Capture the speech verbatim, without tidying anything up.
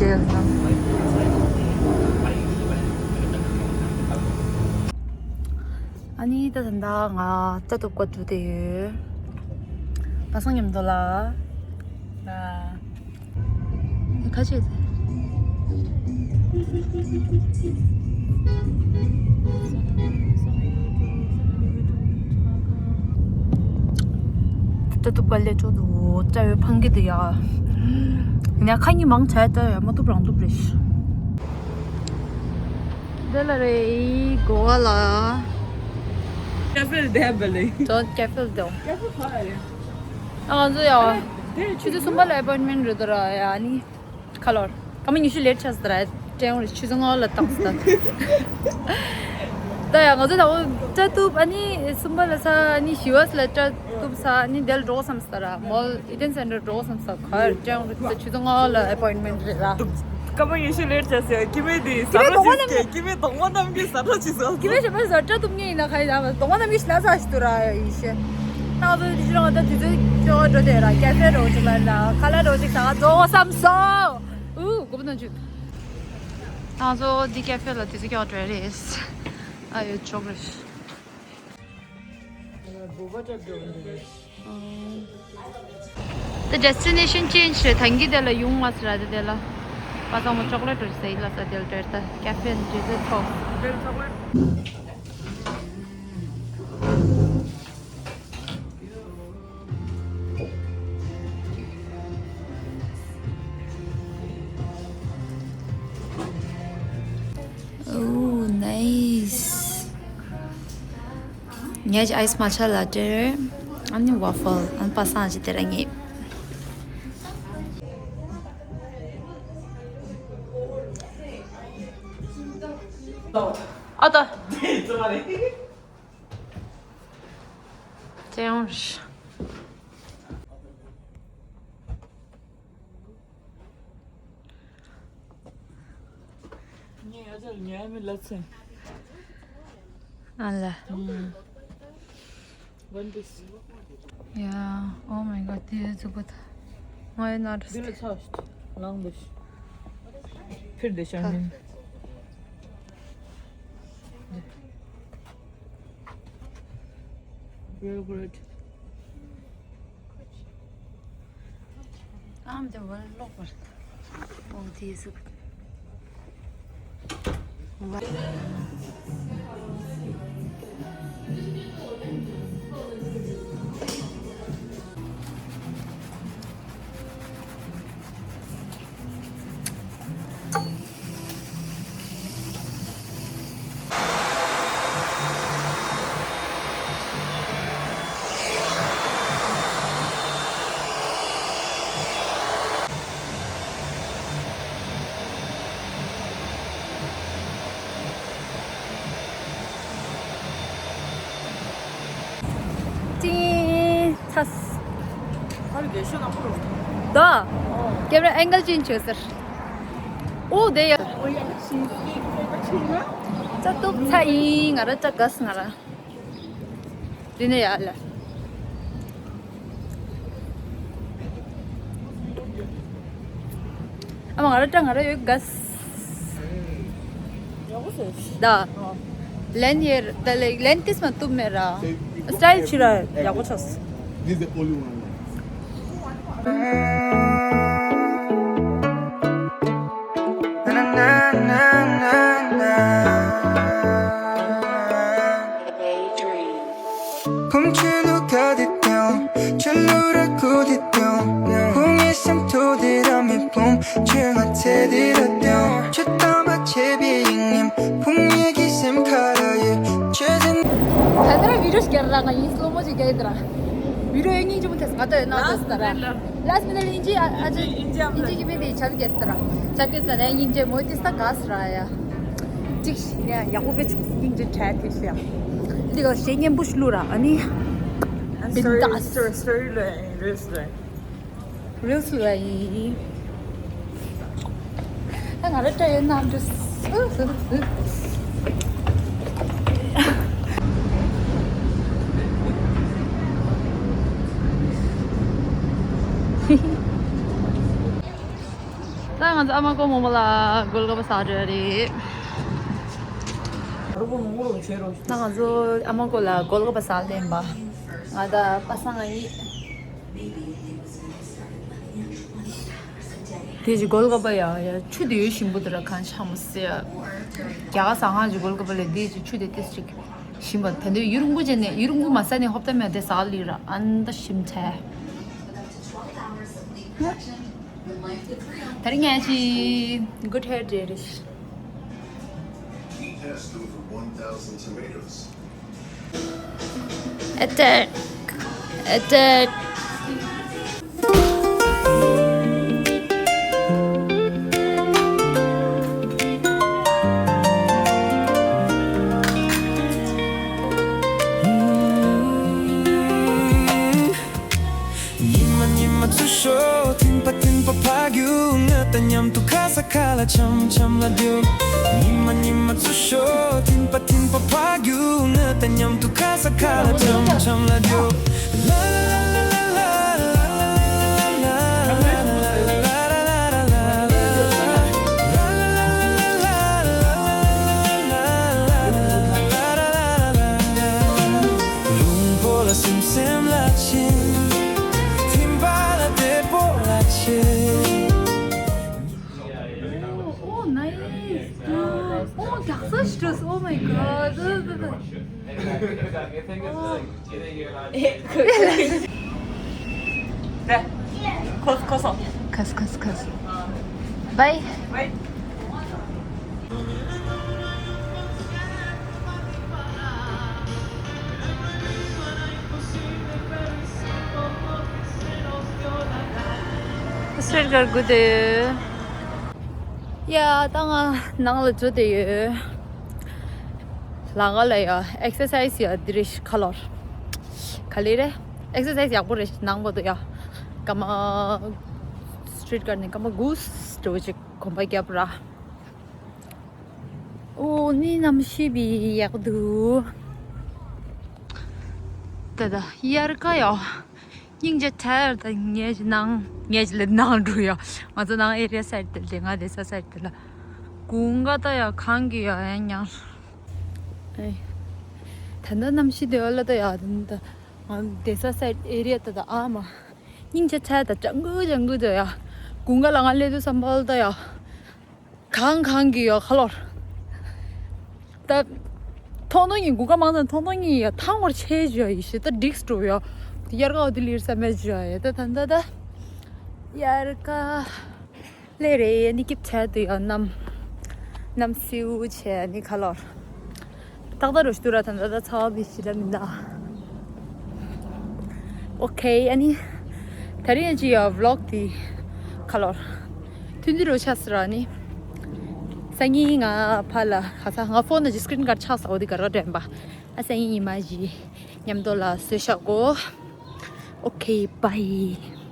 ཨ་ནི་ད་ད་ལྟ་ང་ལྟ་གཏུབ་ག་འགྲོ་བསྡད་ཡོད། པ་སངས་མཉམ་དུ་ལ། ཁ་ཆེ། ལྟ་གཏུབ་ག་ལས་ཅོ་དུ་ལྟ་བའི་ཕང་གི་དུ་ཡ། ཡ་ཁ་ཉི་མང་ཆ་ལྟ་ཡ་མ་གཏུབ་རང་གཏུབ་རེད། འདི་ལ་རེད་གོ་བ་ལ། ཀ་ཧྥེ་ལ་བསྡད་པ་ལས། ཅོ་ཀ་ཧྥེ་ལ་བསྡད། ཀ་ཧྥེ་ག་ལ་རེད། ཨ་ང་ཚོ་ཡ། དེ་ཆུ་ཚོད་གསུམ་པ་ལ་ཨེ་པོའིན་མེན་རེད་ད་ར་ཡ་ནི། ཁ་ལོར། སྐར་མ་ཉི་ཤུ་ལེཊ་ཆགས་ཟེར་ར་ཡ། ཀྲེང་རེད་ཆུ་ཚོད་ལྔ་ལ་བཏང་ཟེར་ད། ད་ཡ་ང་ཚོ་ད་འོ་ལྟ་གཏུབ་ཨ་ནི་གསུམ་པ་ལ་ས་ཨ་ནི་བཞི་པ་ལ་ལྟ་གཏུབ་ས་ཨ་ནི་དེ་ལ་འགྲོ་བསམ། ད་ར་མོལ་ཨི་ཌེན་སེན་ཊར་འགྲོ་བསམ་ས་གར་ཀྲེང་རུ་ཚོ་ཆུ་ཚོད་ལྔ་ལ་ཨེ་པོའིན་མེན་རེད་ར། སྐར་མ་ཉི་ཤུ་ལེཊ་བྱས་ཟེར་སྐྱེ་དམན་དེ་ཟ་འཕྲོ་བྱེད་ཀྱི་སྐྱེ་དམན་གདོང་པ་རྣམས་ཀྱིས་ཟ་འཕྲོ་བྱེད་ཟེར། སྐྱེ་དམན་ཞེས་པ་ཟ་འཕྲོ་གཏུབ་ངེས་ཡིན་ན་ག་ཡིན་ན་གདོང་པ་རྣམས་ཀྱིས་ལ་ཟ་ཞིག་ཏུ་ར་ཡིན་ཤེས། ད་ང་ཚོ་དེ་ཕྱིར་ང་ཚོ་དུས་ཚོད་ཅོག་འགྲོ་དེ་ར་ཀེ་ཧྥེ་རོ་ཅིག་ལ་ལ་ཁ་ལག་རོ་ཅིག་ཟ་འགྲོ་བསམ་སོང་། ཨུ་གོ་བ་ན་ཅིག་ང་ཚོ་འདི་ཀེ་ཧྥེ་ལ་དུས་ཚོད་ཀྱང་འགྲོ་རེད། ཨ་ཡོད་ཆོག་རེད། The destination change རེད། ད་གིན་དེ་ལ་ཡོང་མ་སི་ར་དེ་དེ་ལ། པ་སངས་མོ་ཅོག་ལེ་ཊི་རེད་ཟེར་ཡིན་ལ་ས་དེ་ལ་སྤྲད་ད་ཀེ་ཧྥེ་ནི་དེ་ཚོ་ཐོག Oh, nice. ངས་ཨའི་སི་མ་ཆ་ལ་ཏེ། ཨ་ནི་ཝ་ཧྥལ། ཨ་ནི་པ་སངས་ཅི་དེ་ར་ངེས། ཨ་ད། ཅེ་ཡོང་ཤི། ངས་ཨ་ཅག་ཉལ་མི་ལ་ཚེ། ཨ་ལ། One piece. Yeah, oh my god, this is good. Why not? འདི་ལ་ཚ་ལང་འདུག་ཕིར་དེ་ཤར་མིན། Real good. I'm the one local. Oh, this. ཏིང་ཚ། ཧ་ལས་རྒྱ་ཤོད་ནག་པོ་རུ། ད། ཀེམ་ར་ཨེང་གལ་ཅན་བྱོས་ཟེར། ཨོ་དེ་ཡ། ཙ་ཏུག་ཚ་ཡིན་ང་ར་ཙ་གས་ང་ར། དེ་ནས་ཡ་ལ། ཨ་མ་ང་ར་ཏྲ་ང་ར་ཡོད་གས། ཡག་པོ་བྱས། ད། ལན་ཡེར་ད་ལེ་ལན་ཏིས་མ་གཏུབ་མེད་ར། སི་ཊལ་ཕྱི་ར་ཡག་པོ་ཆགས། This is the only one. ད་ལྟ་ར་བི་ཌིའོ་ཞིག་རྒྱག་ར་ང་ཡིན་སི་ལོ་མོ་ཞིག་རྒྱག་ཡིན་ད་ར། བི་ཌིའོ་ཡོད་སྙིང་རྗེ་མོ་ཐེབས་ང་ལྟ་ཡོད་ན་ལྟ་ད་ར། ལཱསི་མི་ནཊ་ལ་ཨིན་ཇི་ཨ་ཨ་ཅེ་ཨིན་ཇི་ཨིན་ཇི་གི་མི་དེ་ཆབ་རྒྱས་ཟེར་ར། ཆབ་རྒྱས་ཟེར་ན་སྙིང་རྗེ་མོ་དེ་ས་ག་ཟེར་ར་ཡ། ཅིག་ཤི་ནས་ཡག་པོ་བེད་ཆོག་སྙིང་རྗེ་ཁྲལ་དེ་ཤི་ཡ། དེ་ག་ཞེ་སྙན་པོ་ཞིག་བླུག་ར་ཨ་ནི། སི་ཊོ་རི་སི་ཊོ་རི་སི་ཊོ་རི་ལ་རེས་ལ། རིལ་སི་བ་ཡིན། ད་ང་ར་སྤྲད་ཡོད་ན་འདྲ། ད་ང་ ཨ་མ་ཀོ་མོ་མོ་ལ་གོལ་ག་པ་ཟ་འགྲོ་རེད། ད་ང་ཚོ་ཨ་མ་ཀོ་ལ་གོལ་ག་པ་ཟ་ལེན་པ། ང་ད་པ་སངས་ཡིན། དེ་ཅི་གོལ་ག་པ་ཡ་ཡ་ཆུ་དེ་ཡོད་ཞིམ་པོ་དེ་ར་གང་ཆགས་མ་སེ། རྒྱ་གར་ཟ་ཁང་ཅི་གོལ་ག་པ་ལས་དེ་ཅི་ཆུ་དེ་ཏིས་ཅིག་ཞིམ་པ། ད་འདི་ཡུ་རུ་མགོ་ཅན་ནས་ཡུ་རུ་མགོ་མ་ཟ་ནས་ཧོབ་ཏ་མེད་དེ་ཟ་ལི་ར་ཨན་ད་ཞིམ་ཆེ། ད་རིང་ངས་ཅི་good hair day རེད། Attack! Attack! ཉི་མ་ཉི་མ་འཚོ་ཤོག་ཐིམ་པ་ཐིམ་པ་ཕ་རྒྱུག་ང་དང་མཉམ་དུ་ཁ་ས་ཁ་ལ་འཆམ་འཆམ་ལ་རྒྱུག་ཉི་མ་ཉི་མ་འཚོ་ཤོག་ཐིམ་པ་ཐིམ་པ་ཕ་རྒྱུག་ང་དང་མཉམ་དུ་ཁ་ས་ཁ་ལ་འཆམ་འཆམ་ལ་རྒྱུག་རླུང་བུ་ལ་སིམ་སིམ་ལ་ཕྱིན། ཐིམ་པ་ལ་བདེ་པོ་ལ་ཕྱིན། Oh, oh, nice, dude. Oh, རྒྱག་ས་ཞིག་འགྲོ་སོང་། Oh my god. ཁོ་ཁོ་སོང་། ཁ་སོང་ཁ་སོང་ཁ་སོང་། Bye. Bye. Street car good. ཡ་ད་ང་ནང་ལ་འགྲོ་བསྡད་ཡོད། ལ་ག་ལ་ཡ་exercise ཡ་འདི་རེད་ཁ་ལོར། ག་ལེ་རེད། exercise ཡག་པོ་རེད་ནང་པོ་དུ་ཡ། སྐར་མ་street car ནས་སྐར་མ་དགུ་འགྲོ་ཅིག་གོམ་པ་བརྒྱབ་ར། ཨོ་ནི་གནམ་གཤིས་བི་ཡག་འདུག་ད་ད་དབྱར་ཁ་ཡོ། སྙིང་རྗེ་ཐལ་ད་ངས་ནང་ངས་ལ་ནང་འགྲོ་ཡོ། ང་ཚོ་ནང་area side དེ་ལ་ང་བསྡད་ས་side དེ་ལ། དགུན་ཁ་ད་ཡ་གངས་ཀྱི་ཡ་ཡ་ཉང་། ཨེ། ད་ད་གནམ་གཤིས་དེ་བ་ལ་ད་ཡ་ད་ང་བསྡད་ས་side area ད་ད་ཨ་མ། སྙིང་རྗེ་ཐལ་ད་ལྗང་གུ་ལྗང་གུ་ད་ཡ། དགུན་ཁ་ལ་ང་སླེབས་དུས་བསམ་པ་ལ་ད་ཡ། གང་གང་གི་ཡོད་ཁ་ལོར། ད། ཐོང་ཐོང་ཡིན་དགུན་ཁ་མང་ཙང་ཐོང་ཐོང་ཡིན་ཡ་ཐང་བར་ཆེ་ཇ་ཡི་ཤི་ད་འགྲིགས་འགྲོ་ཡ། དབྱར་ཁ་འོ་དི་ལིར་ས་མེད་ཇ་ཡ་ད་ད་ད་ད། དབྱར་ཁ་ལེ་རེ་ཡ་ནི་སྐྱིབས་ཆ་དུ་ཡ་ནམ། ནམ་སིའུ་ཆེ་ནི་ཁ་ལོར། ཏག་ཏག་རུ་ཤི་དུ་ར་ཐན་ད་ད་ཚ་བ་བི་ཤི་ར་མི་འདའ། ཨོ་ཁེ་ཨ་ནི། ད་རིང་ཅི་ཡ་vlog དི་ཁ་ལོར། ཐུན་དི་རུ་ཆ་སི་ར་ནི། སང་ཉིན་ང་ཕ་ལ་ཁ་ས་ང་ཕོན་ནི་screen guard ཆགས་ས་འོ་དི་ག་ར་དྲན་པ། ཨ་སང་ཉིན་ཉི་མ་ཞི་མཉམ་དུ་ལ་སོས་ཤག་གོ། ཨོ་ཁེ་bye།